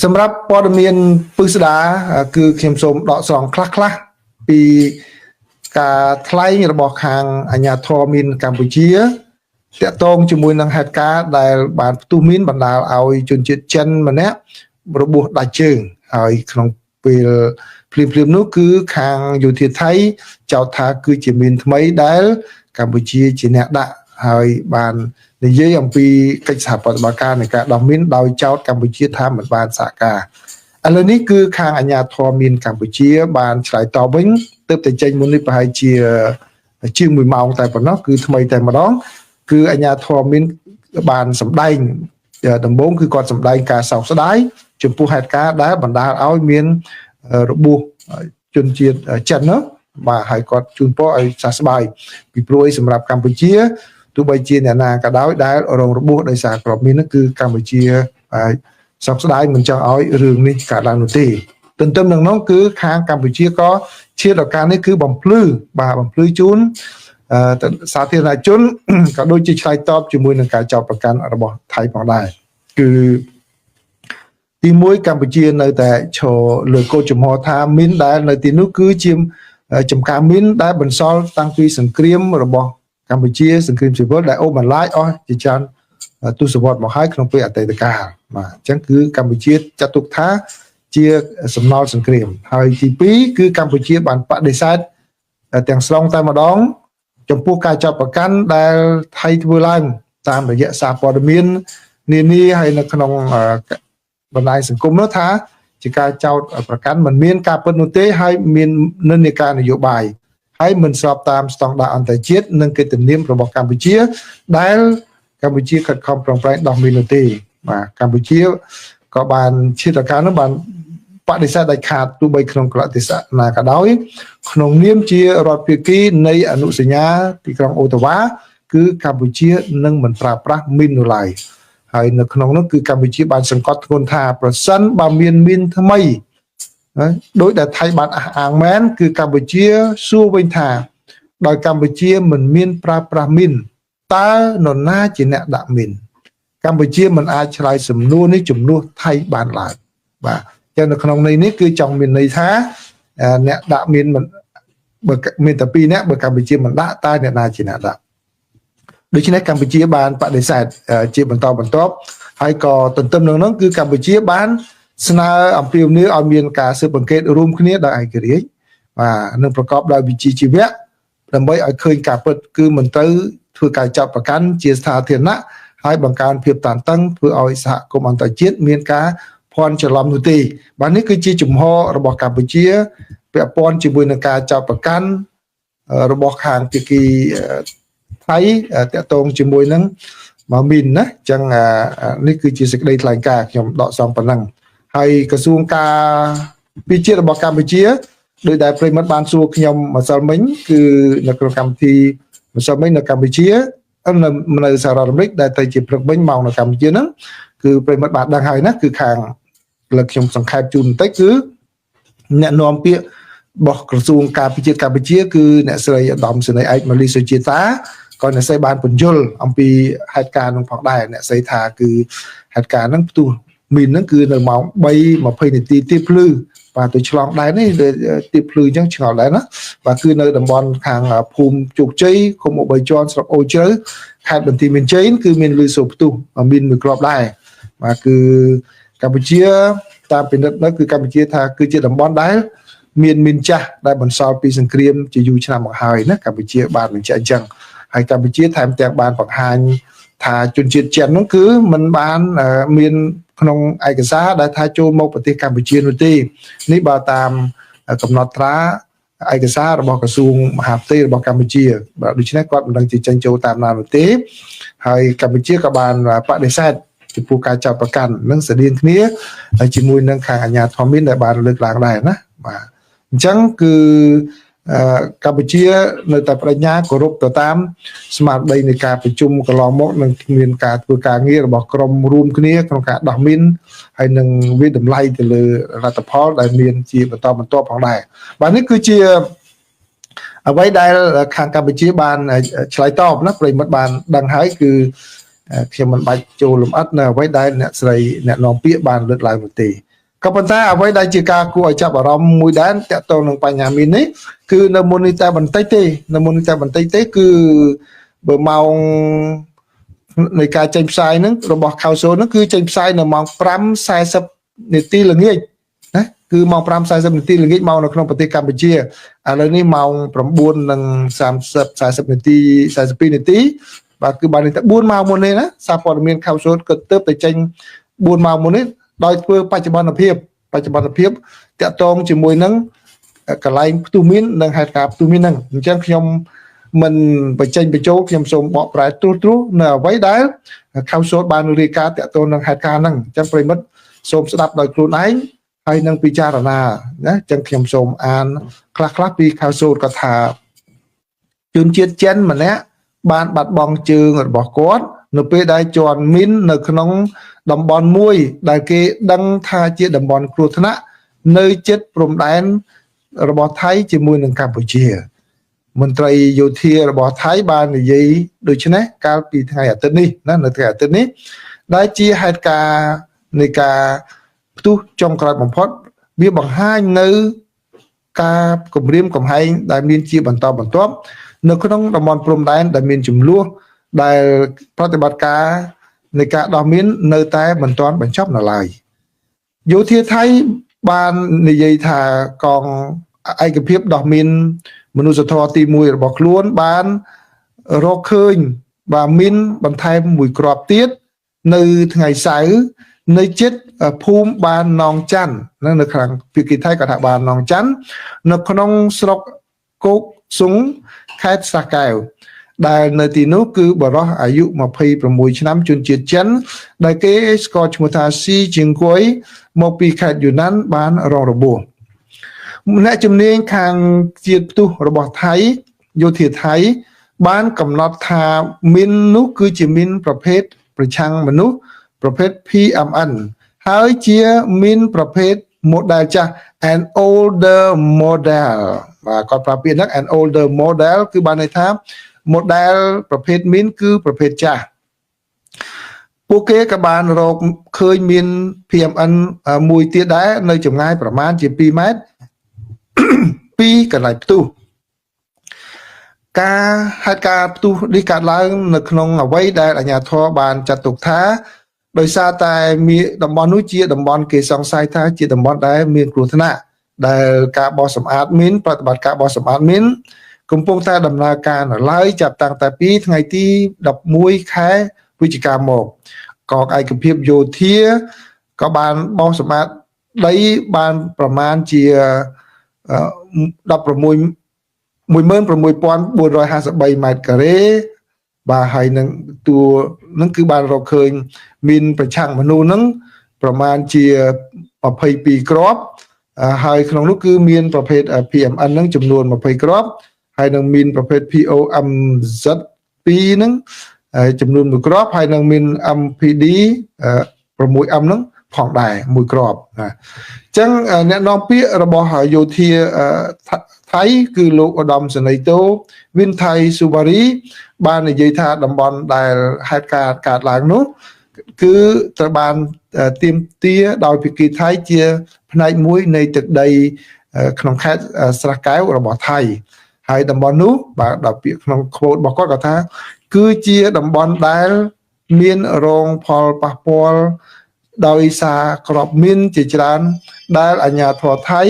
សម្រាប់ព័ត៌មានពិស្ដាគឺខ្ញុំសូមដកស្រង់ខ្លះៗពីការថ្លែងរបស់ខាងអាជ្ញាធរមីនកម្ពុជាតាក់ទងជាមួយនឹងហេតុការណ៍ដែលបានផ្ទុះមីនបណ្ដាលឲ្យជនជាតិចិនម្នាក់របួសដាច់ជើងហើយក្នុងពេលភ្លាមៗនោះគឺខាងយោធាថៃចោទថាគឺជាមីនថ្មីដែលកម្ពុជាជាអ្នកដាក់ហើយបាននិយាយអំពីកិច្ចសហប្រតិបត្តិការនៃការដោះមីនដោយចោទកម្ពុជាថាមិនបានសហការឥឡូវនេះគឺខាងអាជ្ញាធរមីនកម្ពុជាបានឆ្លើយតបវិញទើបតែចេញមុននេះប្រហែលជាជាង1ម៉ោងតែប៉ុណ្ណោះគឺថ្មីតែម្ដងគឺអាជ្ញាធរមីនបានសម្ដែងដំបូងគឺគាត់សម្ដែងការសោកស្ដាយចំពោះហេតុការណ៍ដែលបណ្ដាលឲ្យមានរបួសជនជាតិចិននោះបាទហើយគាត់ជូនពរឲ្យសះស្បើយពីព្រោះសម្រាប់កម្ពុជាទោះបីជាអ្នកណាក៏ដោយដែលរងរបួសដោយសារក្របមីននោះគឺកម្ពុជាសោកស្ដាយមិនចង់ឲ្យរឿងនេះកើតឡើងនោះទេទន្ទឹមនឹងនោះគឺខាងកម្ពុជាក៏ឈានដល់ការនេះគឺបំភ្លឺបាទបំភ្លឺជូនសាធារណជនក៏ដូចជាឆ្លើយតបជាមួយនឹងការចោទប្រកាន់របស់ថៃផងដែរគឺទី1កម្ពុជានៅតែឈរលើគោលជំហរថាមីនដែលនៅទីនោះគឺជាចំការមីនដែលបន្សល់តាំងពីសង្គ្រាមរបស់កម្ពុជាសង្គ្រាមស៊ីវិលដែលអូសបន្លាយអស់ជាច្រើនទសវត្សរ៍មកហើយក្នុងពេលអតីតកាលបាទអញ្ចឹងគឺកម្ពុជាចាត់ទុកថាជាសំណល់សង្គ្រាមហើយទី2គឺកម្ពុជាបានបដិសេធទាំងស្រុងតែម្ដងចំពោះការចាប់ប្រកាន់ដែលថៃធ្វើឡើងតាមរយៈសារព័ត៌មាននានាហើយនៅក្នុងបណ្ដាញសង្គមនោះថាជាការចោទប្រកាន់មិនមានការពិតនោះទេហើយមាននិន្នាការនយោបាយហើយមិនស្របតាមស្តង់ដារអន្តរជាតិនិងកិត្តិនាមរបស់កម្ពុជាដែលកម្ពុជាខិតខំប្រឹងប្រែងដោះមីននោះទេបាទកម្ពុជាក៏បានឈានដល់ការនោះបានបដិសេធដាច់ខាតទោះបីក្នុងកលៈទេសៈណាក៏ដោយក្នុងនាមជារដ្ឋភាគីនៃអនុសញ្ញាទីក្រុងអូតាវ៉ាគឺកម្ពុជានឹងមិនប្រើប្រាស់មីននោះឡើយហើយនៅក្នុងនោះគឺកម្ពុជាបានសង្កត់ធ្ងន់ថាប្រសិនបើមានមីនថ្មីដោយដែលថៃបានអះអាងមែនគឺកម្ពុជាសួរវិញថាដោយកម្ពុជាមិនមានប្រើប្រាស់មីនតើនរណាជាអ្នកដាក់មីនកម្ពុជាមិនអាចឆ្លើយសំណួរនេះជំនួសថៃបានឡើយបាទចឹងនៅក្នុងន័យនេះគឺចង់មានន័យថាអ្នកដាក់មីនមិនបើមានតែ2នាក់បើកម្ពុជាមិនដាក់តើអ្នកណាជាអ្នកដាក់ដូច្នេះកម្ពុជាបានបដិសេធជាបន្តបន្ទាប់ហើយក៏ទន្ទឹមនឹងនោះគឺកម្ពុជាបានស្នើអំពាវនាវឲ្យមានការស៊ើបអង្កេតរួមគ្នាដោយឯករាជ្យបាទនិងប្រកបដោយវិជ្ជាជីវៈដើម្បីឲ្យឃើញការពិតគឺមិនត្រូវធ្វើការចាប់ប្រកាន់ជាសាធារណៈហើយបង្កើនភាពតានតឹងធ្វើឲ្យសហគមន៍អន្តរជាតិមានការភ័ន្តច្រឡំនោះទេបាទនេះគឺជាជំហររបស់កម្ពុជាពាក់ព័ន្ធជាមួយនឹងការចាប់ប្រកាន់របស់ខាងភាគីថៃតាក់ទងជាមួយនឹងមកមីនណាអញ្ចឹងនេះគឺជាសេចក្តីថ្លែងការណ៍ខ្ញុំដកស្រង់ប៉ុណ្ណឹងហើយក្រសួងការពារជាតិរបស់កម្ពុជាដោយដែលប្រិមត្តបានសួរខ្ញុំម្សិលមិញគឺនៅក្នុងកម្មវិធីម្សិលមិញនៅកម្ពុជានៅសហរដ្ឋអាមេរិកដែលទៅជាព្រឹកវិញមកនៅកម្ពុជាហ្នឹងគឺប្រិមត្តបានដឹងហើយណាគឺខាងលើខ្ញុំសង្ខេបជូនបន្តិចគឺអ្នកនាំពាក្យរបស់ក្រសួងការពារជាតិកម្ពុជាគឺអ្នកស្រីឧត្តមសេនីយ៍ឯកម៉ាលីសុជាតាក៏អ្នកស្រីបានពន្យល់អំពីហេតុការណ៍នោះផងដែរអ្នកស្រីថាគឺហេតុការណ៍ហ្នឹងផ្ទុះមីនហ្នឹងគឺនៅម៉ោង3:20នាទីទៀបភ្លឺបាទទៅឆ្លងដែរនេះទៀបភ្លឺអញ្ចឹងឆ្ងល់ដែរណាបាទគឺនៅតំបន់ខាងភូមិជោគជ័យឃុំអូបីជាន់ស្រុកអូជ្រៅខេត្តបន្ទាយមានជ័យគឺមានលឺសូរផ្ទុះមីនមួយគ្រាប់ដែរបាទគឺកម្ពុជាតាមពិនិត្យនៅគឺកម្ពុជាថាគឺជាតំបន់ដែលមានមីនចាស់ដែលបន្សល់ពីសង្គ្រាមជាយូរឆ្នាំមកហើយណាកម្ពុជាបានបញ្ជាក់អញ្ចឹងហើយកម្ពុជាថែមទាំងបានបង្ហាញថាជនជាតិចិននោះគឺមិនបានមានក្នុងឯកសារដែលថាចូលមកប្រទេសកម្ពុជានោះទេនេះបើតាមកំណត់ត្រាឯកសាររបស់ក្រសួងមហាផ្ទៃរបស់កម្ពុជាបាទដូច្នេះគាត់មិនដឹងជាចេញចូលតាមណានោះទេហើយកម្ពុជាក៏បានបដិសេធចំពោះការចាប់ប្រកាន់និងស្តៀងគ្នាជាមួយនឹងខាងអាជ្ញាធរមានដែលបានលើកឡើងដែរណាបាទអញ្ចឹងគឺកម្ពុជានៅតែបញ្ញាគោរពទៅតាមស្មារតីនៃការប្រជុំកន្លងមកនឹងមានការធ្វើការងាររបស់ក្រុមរួមគ្នាក្នុងការដោះមីនហើយនឹងវាតម្លៃទៅលើលទ្ធផលដែលមានជាបន្តបន្ទាប់ផងដែរបាទនេះគឺជាអ្វីដែលខាងកម្ពុជាបានឆ្លើយតបណាប្រិមិត្តបានដឹងហើយគឺខ្ញុំមិនបាច់ចូលលម្អិតនៅអ្វីដែលអ្នកស្រីអ្នកនាំពាក្យបានលើកឡើងនោះទេ ក៏ប៉ុន្តែអ្វីដែលជាការគួរឲ្យចាប់អារម្មណ៍មួយដែរតាក់ទងនឹងបញ្ហាមីននេះគឺនៅមុននេះតែបន្តិចទេនៅមុននេះតែបន្តិចទេគឺបើម៉ោងនៃការចេញផ្សាយហ្នឹងរបស់ខៅសូហ្នឹងគឺចេញផ្សាយនៅម៉ោង5:40នាទីល្ងាចណាគឺម៉ោង5:40នាទីល្ងាចមកនៅក្នុងប្រទេសកម្ពុជាឥឡូវនេះម៉ោង9:30 40នាទី42នាទីបាទគឺបាននេះតែ4ម៉ោងមុននេះណាសារព័ត៌មានខៅសូក៏ទើបតែចេញ4ម៉ោងមុននេះដោយធ្វើបច្ចុប្បន្នភាពតាក់ទងជាមួយនឹងកន្លែងផ្ទុះមីននិងហេតុការណ៍ផ្ទុះមីនហ្នឹងអញ្ចឹងខ្ញុំមិនបញ្ចេញបញ្ចូលខ្ញុំសូមបកប្រែត្រួសត្រាសនៅអ្វីដែលខៅសូតបានរាយការណ៍តាក់ទងនឹងហេតុការណ៍ហ្នឹងអញ្ចឹងប្រិមិត្តសូមស្ដាប់ដោយខ្លួនឯងហើយនឹងពិចារណាណាអញ្ចឹងខ្ញុំសូមអានខ្លះៗពីខៅសូតគាត់ថាជនជាតិចិនម្នាក់បានបាត់បង់ជើងរបស់គាត់នៅពេលដែលជាន់មីននៅក្នុងតំបន់មួយដែលគេដឹងថាជាតំបន់គ្រោះថ្នាក់នៅជិតព្រំដែនរបស់ថៃជាមួយនឹងកម្ពុជាមន្ត្រីយោធារបស់ថៃបាននិយាយដូច្នេះកាលពីថ្ងៃអាទិត្យនេះណានៅថ្ងៃអាទិត្យនេះដែលជាហេតុការណ៍នៃការផ្ទុះចុងក្រោយបំផុតវាបង្ហាញនៅការគំរាមកំហែងដែលមានជាបន្តបន្ទាប់នៅក្នុងតំបន់ព្រំដែនដែលមានចំនួនដែលប្រតិបត្តិការនៃការដោះមីននៅតែមិនទាន់បញ្ចប់នៅឡើយយោធាថៃបាននិយាយថាកងឯកភាពដោះមីនមនុស្សធម៌ទី1របស់ខ្លួនបានរកឃើញបាទមីនបន្ថែមមួយគ្រាប់ទៀតនៅថ្ងៃសៅរ៍នៅជិតភូមិបាននងច័ន្ទនៅខាងភាគីថៃគាត់ថាបាននងច័ន្ទនៅក្នុងស្រុកគោកសុងខេត្តស្រះកែវដែលនៅទីនោះគឺបរិះអាយុ26ឆ្នាំជនជាតិចិនដែលគេស្គាល់ឈ្មោះថាស៊ីជាងគួយមកពីខេត្តយូណានបានរងរបួសអ្នកជំនាញខាងជាតិផ្ទុះរបស់ថៃយោធាថៃបានកំណត់ថាមីននោះគឺជាមីនប្រភេទប្រឆាំងមនុស្សប្រភេទ PMN ហើយជាមីនប្រភេទ model ចាស់ an older model បាទគាត់ប្រើពាក្យហ្នឹង an older model គឺបានន័យថា model ប្រភេទមីនគឺប្រភេទចាស់ពួកគេក៏បានរកឃើញមាន PMN មួយទៀតដែរនៅចម្ងាយប្រមាណជា2ម៉ែត្រពីកន្លែងផ្ទុះការហេតុការណ៍ផ្ទុះនេះកើតឡើងនៅក្នុងអ្វីដែលអាជ្ញាធរបានចាត់ទុកថាដោយសារតែមានតំបន់នោះជាតំបន់គេសង្ស័យថាជាតំបន់ដែលមានគ្រោះថ្នាក់ដែលការបោះសម្អាតមីនប្រតិបត្តិការបោះសម្អាតមីនកំពុងតែដំណើរការនៅឡើយចាប់តាំងតែពីថ្ងៃទី11ខែវិច្ឆិកាមកកងឯកភាពយោធាក៏បានបោះសម្អាតដីបានប្រមាណជា 16453 ម៉ែត្រការ៉េបាទហើយនឹងតួនឹងគឺបានរកឃើញមានប្រឆាំងមនុស្សនឹងប្រមាណជា22គ្រាប់ហើយក្នុងនោះគឺមានប្រភេទ PMN នឹងចំនួន20គ្រាប់ហើយនឹងមានប្រភេទ POMZ 2ហ្នឹងចំនួន1គ្រាប់ហើយនឹងមាន MPD 6M ហ្នឹងផងដែរមួយគ្រាប់ណាអញ្ចឹងអ្នកនាំពាក្យរបស់យោធាថៃគឺលោកឧត្តមសេនីយ៍តូវិនថៃស៊ូបារីបាននិយាយថាតំបន់ដែលហេតុការណ៍កើតឡើងនោះគឺត្រូវបានទាមទារដោយភាគីថៃជាផ្នែកមួយនៃទឹកដីក្នុងខេត្តស្រះកែវរបស់ថៃហើយតំបន់នោះបាទដល់ពាក្យក្នុង quote របស់គាត់គាត់ថាគឺជាតំបន់ដែលមានរងផលប៉ះពាល់ដោយសារក្របមីនជាច្រើនដែលអាជ្ញាធរថៃ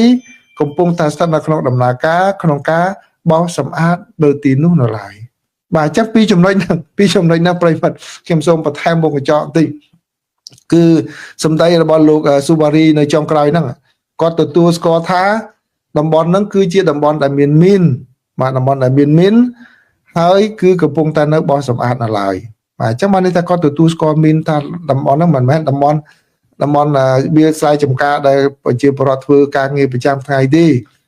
កំពុងតែស្ថិតនៅក្នុងដំណើរការក្នុងការបោសសម្អាតនៅទីនោះនៅឡើយបាទអញ្ចឹងពីចំណុចហ្នឹងប្រិយមិត្តខ្ញុំសូមបន្ថែមមុខកញ្ចក់បន្តិចគឺសម្ដីរបស់លោកស៊ូបារីនៅចុងក្រោយហ្នឹងគាត់ទទួលស្គាល់ថាតំបន់ហ្នឹងគឺជាតំបន់ដែលមានមីនបាទតំបន់ដែលមានមីនហើយគឺកំពុងតែនៅបោសសម្អាតនៅឡើយបាទអញ្ចឹងបានន័យថាគាត់ទទួលស្គាល់មីនថាតំបន់ហ្នឹងមិនមែនតំបន់វាស្រែចម្ការដែលប្រជាពលរដ្ឋធ្វើការងារប្រចាំថ្ងៃទេ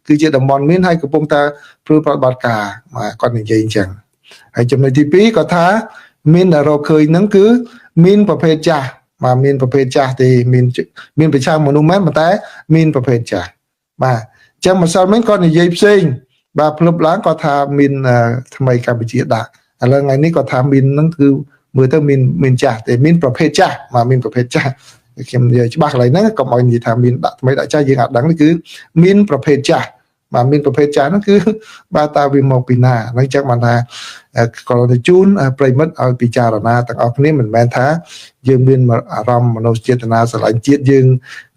គឺជាតំបន់មីនហើយកំពុងតែធ្វើប្រតិបត្តិការបាទគាត់និយាយអញ្ចឹងហើយចំណុចទី2គាត់ថាមីនដែលរកឃើញហ្នឹងគឺមីនប្រភេទចាស់បាទមានប្រភេទចាស់ទេមានប្រឆាំងមនុស្សមែនប៉ុន្តែមានប្រភេទចាស់បាទអញ្ចឹងម្សិលមិញគាត់និយាយផ្សេងបាទភ្លឹបឡើងគាត់ថាមានថ្មីកម្ពុជាដាក់ឥឡូវថ្ងៃនេះគាត់ថាមានហ្នឹងគឺមើលទៅមានចាស់ទេមានប្រភេទចាស់បាទមានប្រភេទចាស់ ខ្ញុំនិយាយច្បាស់កន្លែងហ្នឹងកុំឲ្យនិយាយថាមានដាក់ថ្មីដាក់ចាស់យើងអត់ដឹងគឺមានប្រភេទចាស់បាទមានប្រភេទចាស់ហ្នឹងគឺបាទតើវាមកពីណាហ្នឹងចឹងបានថាក៏ទៅជូនប្រិមិត្តឲ្យពិចារណាទាំងអស់គ្នាមិនមែនថាយើងមានអារម្មណ៍មនោចេតនាស្រឡាញ់ជាតិយើង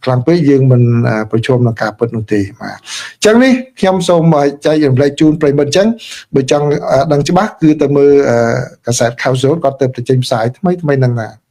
ខ្លាំងពេកយើងមិនប្រឈមនឹងការពិតនោះទេបាទអញ្ចឹងនេះខ្ញុំសូមចែករំលែកជូនប្រិមិត្តអញ្ចឹងបើចង់ដឹងច្បាស់គឺទៅមើលកាសែត Khao Sot គាត់ទៅចេញផ្សាយថ្មីថ្មីហ្នឹងណា។